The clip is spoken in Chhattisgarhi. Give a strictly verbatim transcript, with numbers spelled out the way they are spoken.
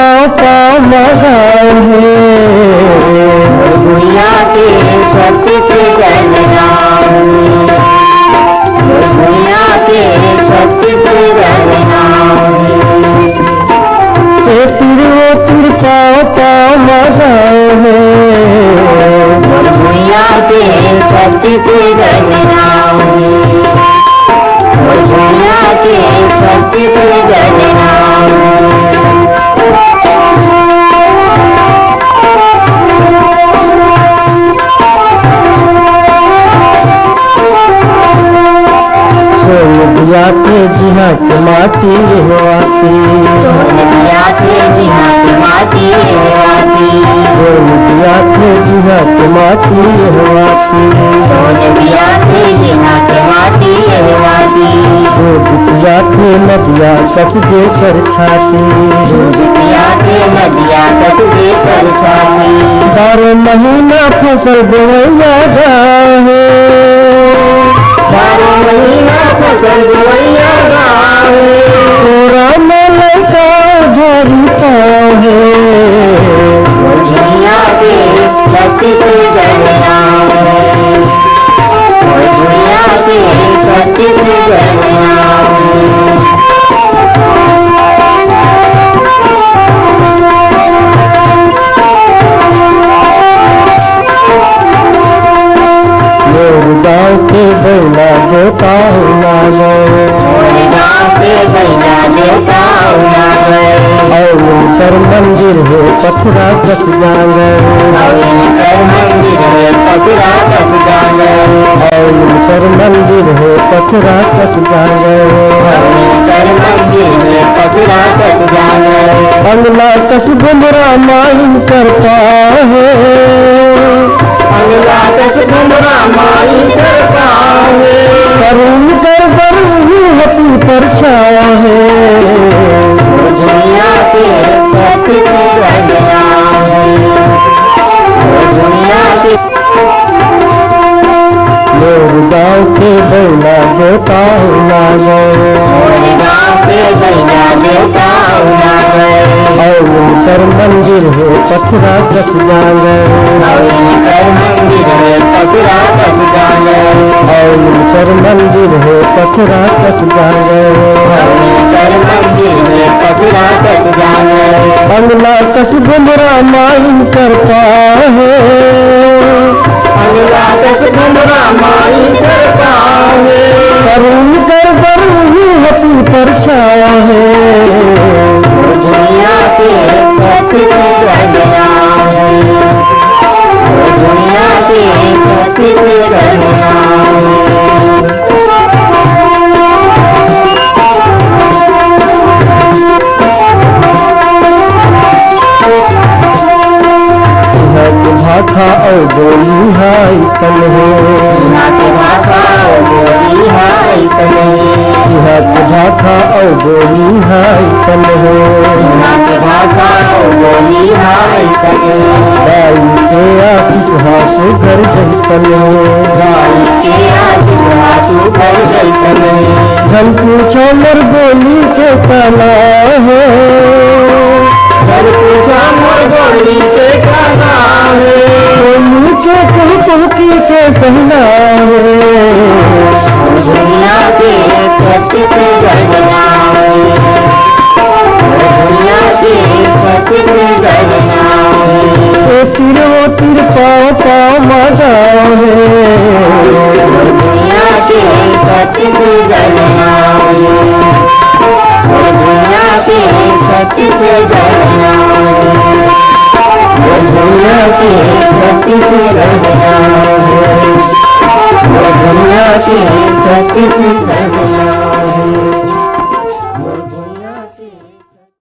पाँव पाँव म गाँव हे। मोर भुइयां के छत्तीसगढ़ नाम हे। मोर भुइयां के छत्तीसगढ़ नाम हे। ए तीर ओ तीर पाँव पाँव म गाँव हे। मोर भुइयां के छत्तीसगढ़ नाम हे। मोर भुइयां के छत्तीसगढ़ नाम हे। सोन बियाथे जिहाँ के माटी रहवासी। सोन बियाथे जिहाँ के माटी रहवासी। सोन बियाथे जिहाँ के माटी रहवासी। सोन बियाथे जिहाँ के माटी रहवासी। दूध पियाथे नदिया कस दे कर छाती। दूध पियाथे नदिया कस दे कर छाती। बारह महीना फसल बोवइया जाहे। बारह महीना फसल बोवइया जाहे। तोरा में लइका झरी पाहे। मोर भुइयां के छत्तीसगढ़ नाम हे। मोर भुइयां के छत्तीसगढ़ नाम हे। मोर गाँव के बइला जोताऊ नांगर। मोर गाँव के बइला जोताऊ नांगर। अउ एकर मंदिर हे पथरा कस जांगर। अउ एकर मंदिर हे पथरा कस जांगर। अउ एकर मंदिर हे पथरा कस जांगर। अउ एकर मंदिर हे पथरा कस जांगर। अंगला कस डुमरा माई कर पाहे। अंगला कस डुमरा माई कर पाहे। करुण कर बर हती परछाहे। मोर भुइयां के छत्तीसगढ़ नाम हे। मोर भुइयां के मोर गाँव के बइला जोताऊ नांगर। मोर गाँव के बइला जोताऊ नांगर। अउ एकर मंदिर हे पथरा कस जांगर। अउ एकर मंदिर हे पथरा कस जांगर। अउ एकर मंदिर हे पथरा कस जांगर। अउ एकर मंदिर हे पथरा कस जांगर। अंगला कस डुमरा माई कर पाहे। अंगला कस डुमरा माई कर पाहे। करुण कर बर हती परछाहे। मोर भुइयां के छत्तीसगढ़ नाम हे। मोर भुइयां के छत्तीसगढ़ नाम हे। इहाँ के भाखा अउ बोली हा अइसन हे। इहाँ के भाखा अउ बोली हा अइसन हे। इहाँ के भाखा अउ बोली हा अइसन हे। इहाँ के भाखा अउ बोली हा अइसन हे। दाई के आशीष हा सुघर जइसन हे। दाई के आशीष हा सुघर जइसन हे। झन पूछा मोर बोली के का नाम हे। झन पूछा मोर बोली के का नाम हे। बोली के कह कह के के कहना हे। मोर भुइयां के छत्तीसगढ़ नाम हे। मोर भुइयां के छत्तीसगढ़ नाम हे। ए तीर ओ तीर पाँव पाँव म गाँव हे। मोर भुइयां के छत्तीसगढ़ नाम हे। मोर भुइयां के छत्तीसगढ़ नाम हे। मोर भुइयां के छत्तीसगढ़ नाम हे। मोर भुइयां के छत्तीसगढ़